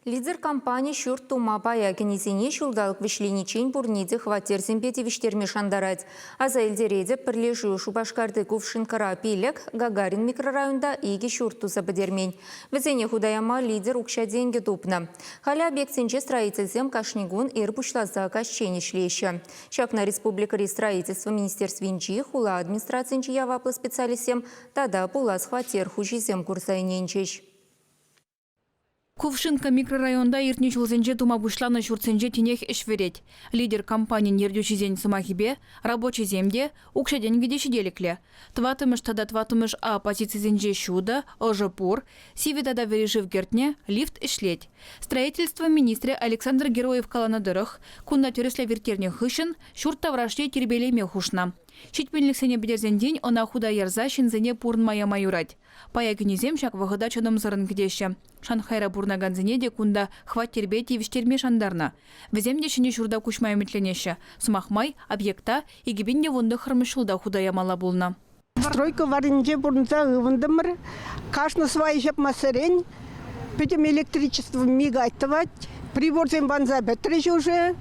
Лидер компани ҫурт тума пая кӗнисене ҫулталӑк вӗҫлениччен пурне те хваттерсемпе тивӗҫтерме шантарать. Аса илтеретӗп, пӗрлешӳ Шупашкарти Кувшинкӑра пилӗк, Гагарин микрорайонта икӗ ҫурт туса пӗтермен. Вӗсене хута яма лидер укҫа-тенкӗ тупнӑ. Халӗ объектсенче строительсем кашни кун ир пуҫласа каҫчен ӗҫлеҫҫӗ. Ҫакна республикӑри строительство министерствинчи, хула администрацийӗнчи яваплӑ специалистсем тата пулас хваттер хуҫисем курса ӗненчӗҫ. Кувшинка микрорайонта иртнӗ ҫулсенче тума пуҫланӑ ҫуртсенче тинех ӗҫ вӗрет. Лидер компанин ертӳҫисен сӑмахӗпе, рабочисем те, укҫа-тенкӗ те ҫителӗклӗ. Тӑваттӑмӗш тата тӑваттӑмӗш А позицисенче ҫутӑ, ӑшӑ пур, сивӗ тата вӗри шыв кӗртнӗ, лифт ӗҫлет. Строительство министрӗ Александр Героев каланӑ тӑрӑх, кунта тӗрӗслев ирттернӗ хыҫҫӑн ҫурт таврашне тирпейлеме хушнӑ. Ҫитменлӗхсене пӗтерсен тин ӑна хута ярса ҫынсене пурӑнма яма юрать. Пая кӗнисем ҫак вӑхӑта чӑтӑмсӑррӑн кӗтеҫҫӗ. Шанхайра пурӑнакансене те кунта хваттерпе тивӗҫтерме шантарнӑ. Вӗсем те ҫӗнӗ ҫурта куҫма ӗмӗтленеҫҫӗ. Сӑмах май, объекта 2019 ҫулта хута ямалла пулнӑ. Стройка варринче пурӑнса ывӑнтӑмӑр. Кашни свай ҫапмассерен пӗтӗм электричество мигать тӑвать. Приборсем ванса пӗтрӗҫ уже.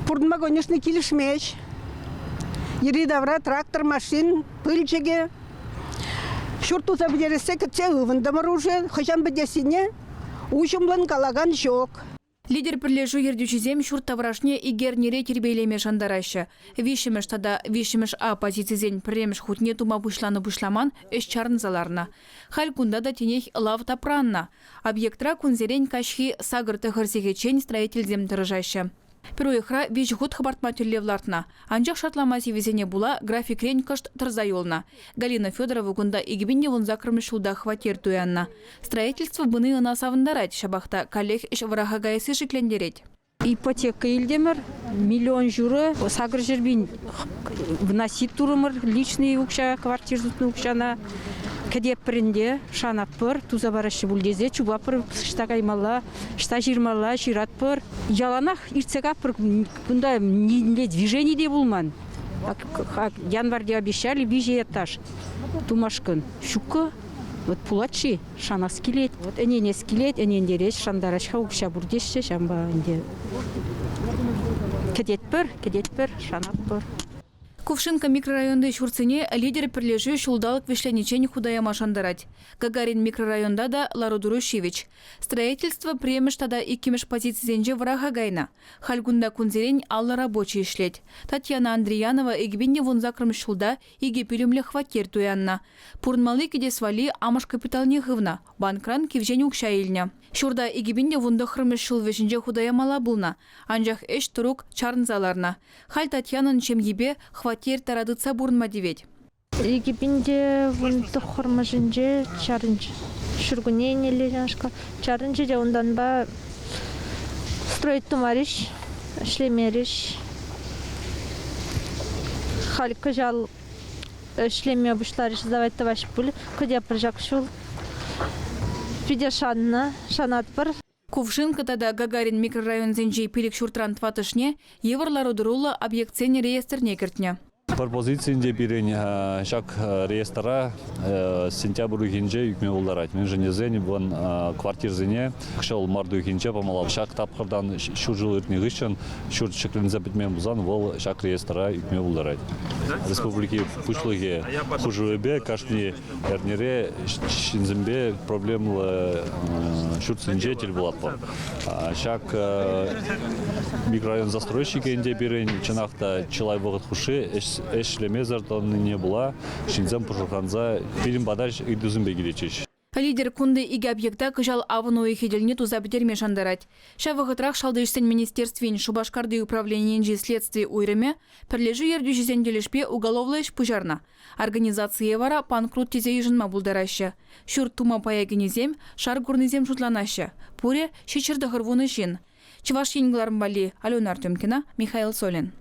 Пурӑнма, конечно, килӗшмест. Йӗри-тавра трактор, машин, пылчӑкӗ. Ҫурт туса пӗтерессе кӗтсе ывӑнтӑмӑр уже. Хӑҫан пӗтессине уҫӑмлӑн калакан ҫук. Лидер пӗрлешӳ ертӳҫисем ҫурт таврашне ик эрнере тирпейлеме шантараҫҫӗ. Виҫҫӗмӗш тата виҫҫӗмӗш А позицисен пӗрремӗш хутне тума пуҫланӑ-пуҫламан ӗҫ чарӑнса ларнӑ. Халь кунта та тинех лав тапраннӑ. Объектра кунсерен каҫхи сакӑр-тӑхӑр сехетчен строительсем тӑрӑшаҫҫӗ. Пӗр уйӑхра виҫӗ хут хӑпартма тӗллев лартнӑ. Анчах шартлама сивӗсене пула графикрен кӑшт тӑрса юлнӑ. Галина Федорова кунта 2018 ҫулта хваттер туяннӑ. Строительство пыни ӑна савӑнтарать, ҫапах та каллех ӗҫ вӑраха каясси шиклентерет. Ипотека илтӗмӗр, миллион ҫурӑ, 800 пин вносить турӑмӑр личный укҫа, квартир сутнӑ укҫана. Кӗтетпӗр ӗнтӗ, шанатпӑр, туса параҫҫӗ пуль тесе чупатпӑр, ӑҫта каймалла, Ӑҫта ҫырмалла, ҫыратпӑр. Яланах иртсе каппӑр. Кунта нимле движени те пулман. Январьте обещали виҫӗ этаж тумашкӑн. Ҫуккӑ. Вот пулать-ши? Шанас килет. Вот ӗненес килет, ӗнентерес, шантараҫ-ха укҫа пур теҫҫӗ. Ҫавӑнпа ӗнтӗ кӗтетпӗр, кӗтетпӗр, шанатпӑр. Кувшинка микрорайонти ҫуртсене «Лидер» пӗрлешӳ ҫулталӑк вӗҫлениччен хута яма шантарать. Гагарин микрорайонта та лару-тӑру ҫивӗч. Строительство пӗрремӗш тата иккӗмӗш позицисенче вӑраха кайнӑ. Халь кунта кунсерен 50 рабочи ӗҫлет. Татьяна Андриянова 2018 ҫулта икӗ пӳлӗмлӗ хваттер туяннӑ. Пурӑнмалли кӗтес валли амӑш капиталне хывнӑ, банкран кивҫен укҫа илнӗ. Ҫурта 2019 ҫул вӗҫӗнче хута ямалла пулнӑ, анчах ӗҫ тӑрук чарӑнса ларнӑ. Халь Татьянӑн ҫемйипе хваттер тара тытса пурӑнма тивет. 2019-мӗшӗнче чарӑнчӗ. Ҫуркунне еннелле ҫавнашкал чарӑнчӗ те унтанпа строить тумарӗҫ, ӗҫлемерӗҫ. Халь кӑҫал ӗҫлеме пуҫларӗҫ, сдавать тӑваҫ пуль. Кӗтетпӗр ҫак ҫул. Питӗ шаннӑ, шанатпӑр. Кувшинка тата Гагарин микрорайонсенчи пилӗк ҫуртран тӑваттӑшне йывӑр лару-тӑруллӑ объектсен реестрне кӗртнӗ. Пӗр позицийӗнче пирӗн ҫак реестра сентябрь уйӑхӗнче ӳкме пултарать. Мӗншӗн тесен вӑн квартирсене кӑҫал март уйӑхӗнче памалла. Ҫак тапхӑртан ҫур ҫул иртнӗ хыҫҫӑн ҫурт ҫӗкленсе пӗтмен пулсан вӑл ҫак реестра ӳкме пултарать. Республики Пуҫлӑхӗ хушӑвӗпе кашни эрнере ҫынсемпе проблемлӑ ҫуртсенче тӗл пулатпӑр. Ҫак микрорайон застройщикӗ ӗнтӗ пирӗн чӑнах та чылай вӑхӑт хушши ӗҫлемесӗр тӑнине пула ҫынсем пӑшӑрханса пирӗн пата ыйтусемпе килетчӗҫ. Лидер кунти икӗ объекта кӑҫал авӑн уйӑхӗ тӗлне туса пӗтерме шантарать. Ҫав вӑхӑтрах Шалти ӗҫсен министерствин Шупашкарти управленийӗнчи следстви уйрӑмӗ пӗрлешӳ ертӳҫисен тӗлӗшпе уголовлӑ ӗҫ пуҫарнӑ. Организацие вара панкрут тесе йышӑнма пултараҫҫӗ. Ҫурт тума пая кӗнисем шар курнисем шутланаҫҫӗ. Пурӗ 790 ҫын. Чӑваш Ен кӑларӑм валли Алена Артемкина, Михаил Солин.